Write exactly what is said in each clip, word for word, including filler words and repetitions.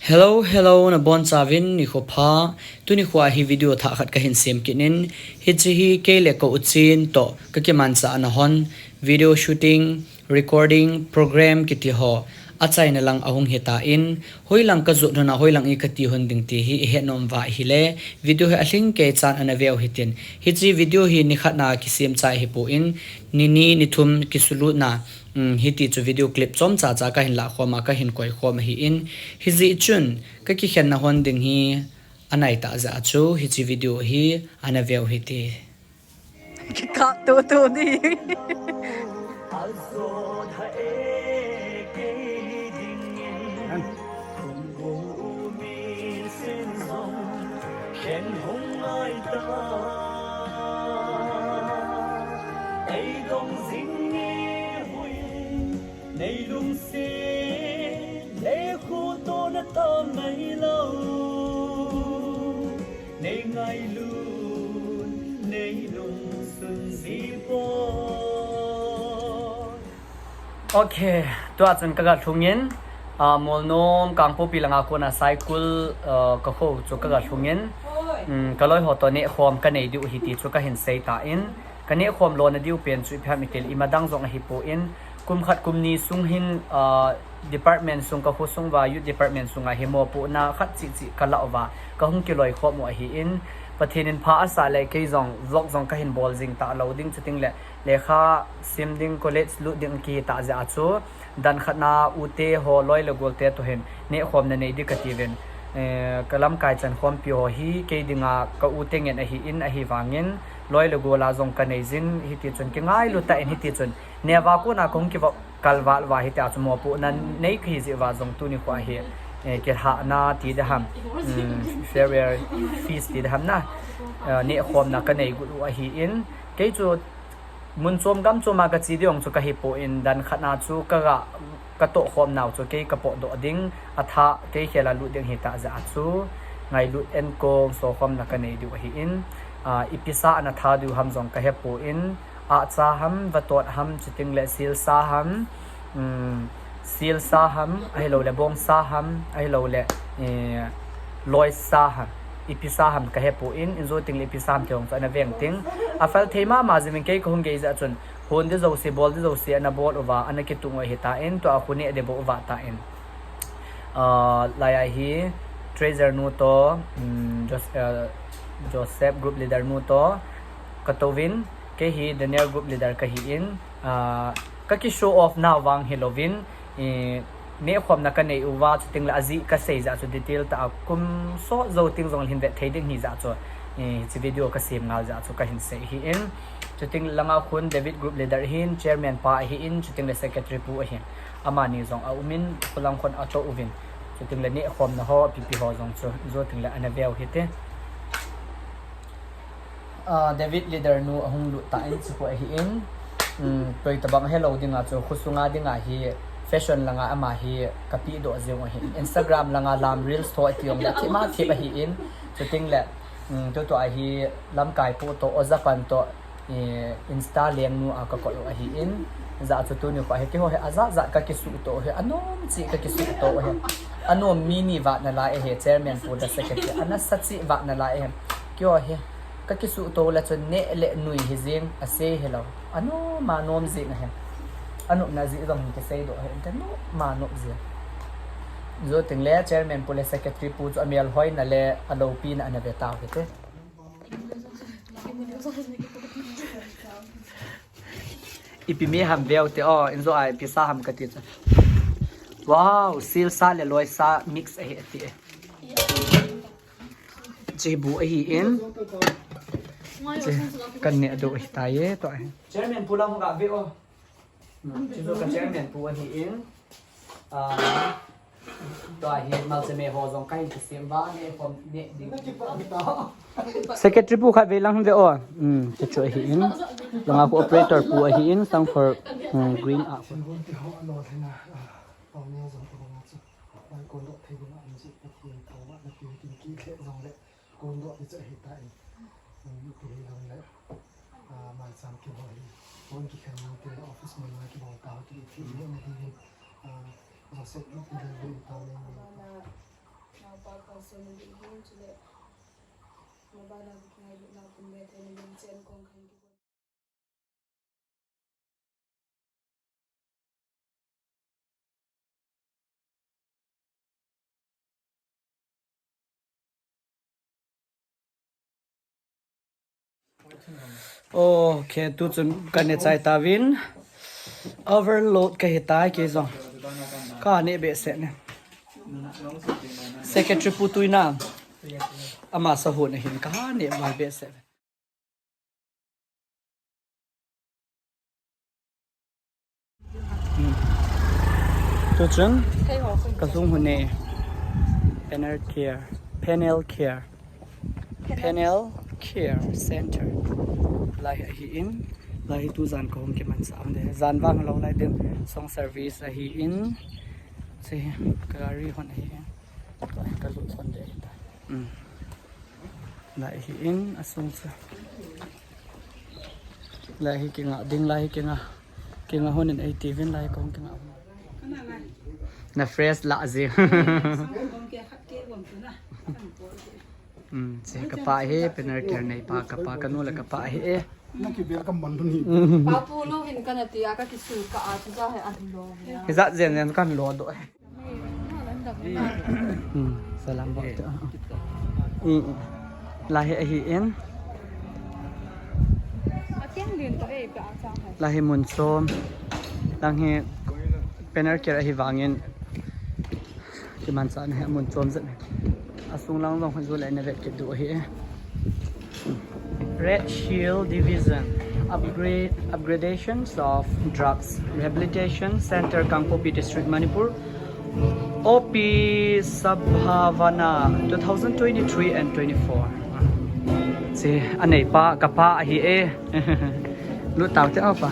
Hello, hello, nabonchauvin nikho pha. Tuni khoa hi video thah khat kahin sem kit in. Hiche hi kei le ka u Chin toh kakimanchah na hon video shooting, recording, program kiti ho achaina lang ahung hitan, hoilang kajot hon a hoilang i kati hon ding ti hi ihet nom uva ahile, video hi alhingkei chan ana veu hitin. Hiche video hi nikhat na kisem chai ahipon, nini nithum kisulutna, um, hiti chu video clip chomcha cha kahin lakhom a, kahin koikhom ahin. Hijeh chun kakikhenna hon ding hi anaitah jeh a chu hiche video hi ana veu hite. Kikap toto di. Ok, tua chun kaga lhungin, ah, Molnom Kangpokpi langa kona Saikul, ah, kakho chu kaga lhungin, um, kaloi ho toh nehkhom kanei diu ahi ti chu kahin seitan, kanehkhom lona diu pen chu ipi ham itile imadang jong ahipon, kum khat kum ni sung hin, ah, department sung kakho sung uva youth department sunga hi mopohna khat cheh cheh kalah uva kahung kiloikhom u ahin, Pathen in pha asah le kei jong vlog jong kahin bol jing talou ding, chuting le lekha sim ding, college lut ding kitah jeh a chu, dan khat na ute ho loi le golte toh hin nehkhomna nei ding katiuvin, eh, kalamkai chankhompi ho hi kei dinga ka ute ngen ahin, ahivangin loi le gol a jong kanei jin, hiti chun kingailu tah in hiti chun neh uva kona kahung kivop kalval uva hitia chu mopohna nei kahi jeh uva jong tuni khoa hi, eh, kilhahna ti ding ham, um, farewell feast ti ding ham na, eh, nehkhomna kanei got u ahin, kei chu mun chom gam chom a kache ding jong chu kahipon, dan khat na chu kaga, katohkhom nau chu kei kapotdoh ding, athah kei khel a lut ding hitah jeh a chu ngailut enkol sokhomna kanei diu ahin, ah, ipi sa ana tha diu ham jong kahepon, ahcha ham, vatot ham, chuting le silsa ham, um, silsa ham, ahilouleh bongsa ham, ahilouleh, eh, loisa ham, ipi sa ham kahepon, injo ting le ipi sa ham ti jong chu ana veng ting. Aphal thei mama jeh in kei kahung gei jeh a chun, hon ding jouse, bol ding jouse ana bol uva, ana kitung u ahitan, tua khu neh ding bou uva tan. Ah, laiya hi Treasure nu toh, um, Jos-, ah, Joseph group leader nu toh katouvin, kei hi Daniel group leader kahin, ah, kaki show off nau vang hilouvin, eh, nehkhomna kanei uva, chuting le ajeh kasei jeh a chu detail tah a kum sot jou ting jong hin vet thei ding ahi jeh a chu, eh, hiche video kasem ngal jeh a chu kahin sei ahin, chuting langa khun David group leader ahin, chairman pa ahin, chuting le secretary pu ahin. Amani jong aumin, khulang khun atoh uvin. Chuting le nehkhomna ho, ipi ipi ho jong chu, injo ting le ana veu hite. Ah, David leader nu ahung lut tan, chukhu ahin, um, koi tabang helou dinga chu, khosunga dinga hi fashion langa ama hi kapehdoh jeng u ahin. Instagram langa lam reels tho ati jong le, thip ma thip ahin. Chuting le, um, tutua hi lamkai pu toh, Ojapan toh, eh, Insta lengnu a kakoi u ahin. Jeh chu tuni khoa hi keiho hi ajat jat kakisutoh u hi, anom cheh kakisutoh u hi. Anom mi ni vat nalai ahi, chairman pu le secretary, anasa cheh vat nalai ahi. Keiho hi kakisutoh u le chun neh le nui hijeng, ase hilou. Anom a nom jeng ahi. Anopna jeh jong kiseidoh ahi, inte, nom a nop jeng. Injo ting le chairman pu le secretary pu chu amelhoina le aloupina ana ve tau hite. Ipi mi ham veu te o, injo a ipi sa ham kati chu. Wow, silsa le loisa mix ahi ati e. Hiche bu ahin. Hiche kaneh diu ahitai e, tua hi. Chairman pu lang hung ga ve o. Hmm, hiche chu ka chairman pu ahin. Ah, tua hi malchame ho jong kahin kisem uva, nehkhom neh ding. Secretary pu khat ve lang ve o. Hmm, hiche chu ahin. Langa khu operator pu ahin, Sangphor, hmm, green a. Thilgon ti ho alo thei na, ah, pau ne jong tabang a chu. Lai kondoh thei ding a um jeh, Pathen thangvahna piu tin kile jong le. Kondoh ti chu ahitan, um, ipi hilou le, ah, maicham kibol hi, phone kikhen nau ti le office mei mei kibol tau ti, ipi hilou na ding in, ah, Joseph na ti le le tau le ni. Chun ding hin chule mobile a ngailut na pum be thei na ding chen kong khan kibol. Okay, tu chun ka ne chai tauvin. Overload ka hi tai kei jong. Ka ne behseh ne. Secretary Pu Tuina. Ama sahun a hin ka ne val behseh. Hmm. Tu chun ka sung hun ne. Panel Care. Panel Care. Panel Care Center. Lai ahi in. Lai tu jan ka hung kiman sa am de. Jan vang lo lai din song service ahi in. Si ka gari hon ahi in. Ka lut hon de ta. Hmm. Lai hi in a sung chu. Lai hi kinga ding, lai hi kinga. Kinga hun in ei tivin lai kong kinga hun. Na fresh la ji. Hmm, che ka pa hi, Panel Care nei pa, ka pa ka nu le ka pa hi e. Na ki bel ka man ni. Hmm. Pa pu lo hin ka na ti a ka ki su ka a chu ja he a lo. Hi ja jen jen kan lo do. Hmm, salam bo tu. Hmm, hmm. Lai hi ahi in. Lai hi mun chom. Lang hi Panel Care ahi vangin. Kiman sa na hi mun chom jat. A sung lang jong hon ju le na vet kit diu ahi. Red Shield Division, upgrade, upgradations of drugs, Rehabilitation Center, Kangpokpi District, Manipur, O P Sabhavana two thousand twenty-three and twenty-four. Si, anei pa, ka pa ahi e. Lut tau te au pa.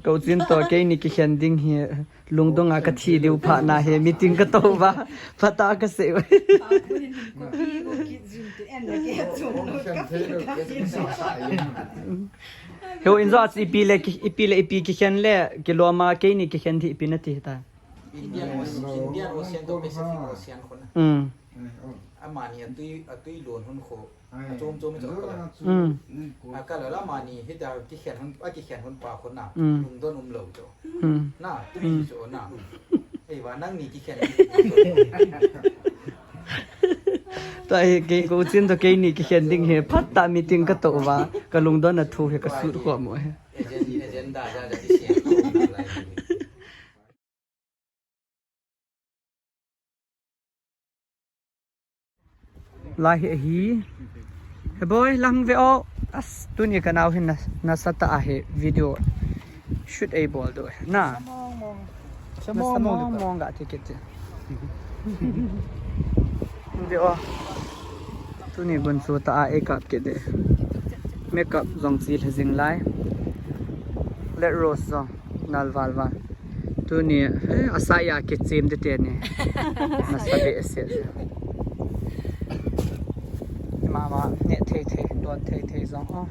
Kouchin to keini kikhen ding hi lungdong a ka thi diu pha na hi meeting ka to va pha ta ka se. Heo in jo ipi le ki, ipi le ipi kikhen le kiloma keini kikhen thi ipi na ti ta. Indian Ocean, Indian Ocean to Pacific Ocean khun. Hmm. Amani atui, atui lon hun kho. Achom chom chu kala. Hmm. Akala la mani hita kikhen hun, a kikhen hun pa khun na. Hmm. Lungdon um lo chu. Hmm. Na, tui chu na. Ei va nang ni kikhen. Ta hi kei kouchin to keini kikhen ding hi phat ta meeting ka to va. Ka lungdon a thu hi ka sut kho mo hi. Agenda, agenda ja ja ti se. Lai hi ahi. He boy, lang ve o. As, tuni ka nau hin na, nasa ta ahi video shoot ei bol do. Na. Samong mong. Samong mong ga ticket. Ve o. Tuni gun su ta a ei kap kit de. Makeup jong chi le jing lai. Let Rose jong nal val val. Tuni, eh, asaya kichim de teni. Nasa behseh. Mama, ne thei thei, don thei thei jong, oh.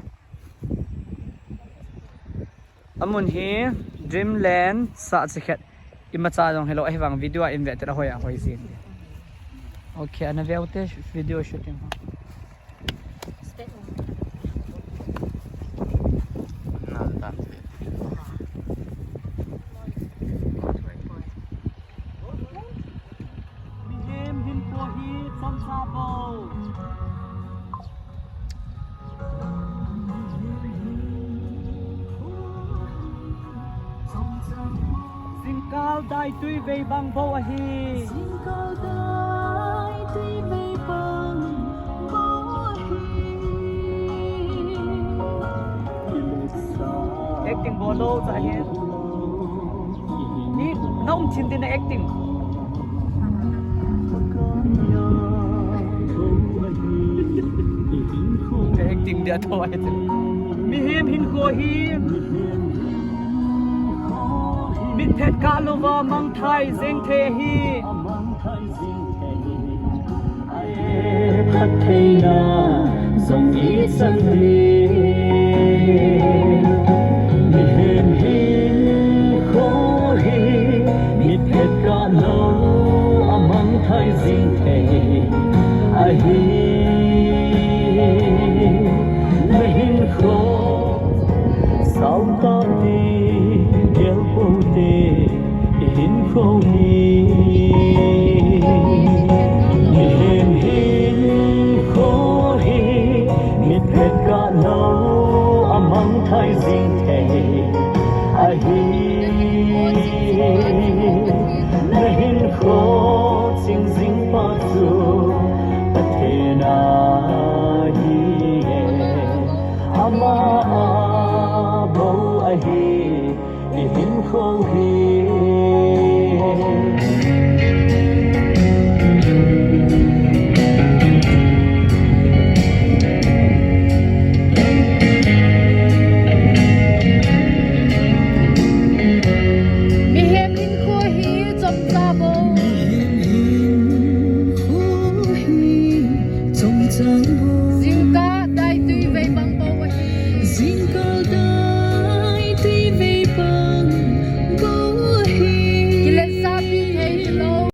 Amun hi Dreamland sa chikhat. Imacha jong hello, ahivang video a in ve tera hoi a hoi jin. Okay, ana ve u te video shooting ho. Mihem hinkho hi chomcha bou. Jingkah dai tui vei bang bou ahi. Jingkah dai tui vei bang bou ahi. Acting bol lou cha hi. Ni, na um chin din na acting. Ka acting dia tho ai te. Mihem hinkho hi. Mit phet kah louva mangthai jeng thei ahi. Theina jong ichan ding. Mihem hinkho hi mitphet kah lou a mangthai jing thei ahi. Na hinkho sao tah te, gel pou te, i hinkho hi. Mihem hinkho hi mitphet kah lou a mangthai jing thei ahi. Na hinkho ching jing pa chu Pathen ahi e. Ama a bou ahi i hinkho hi. Mihem hinkho hi chomcha bou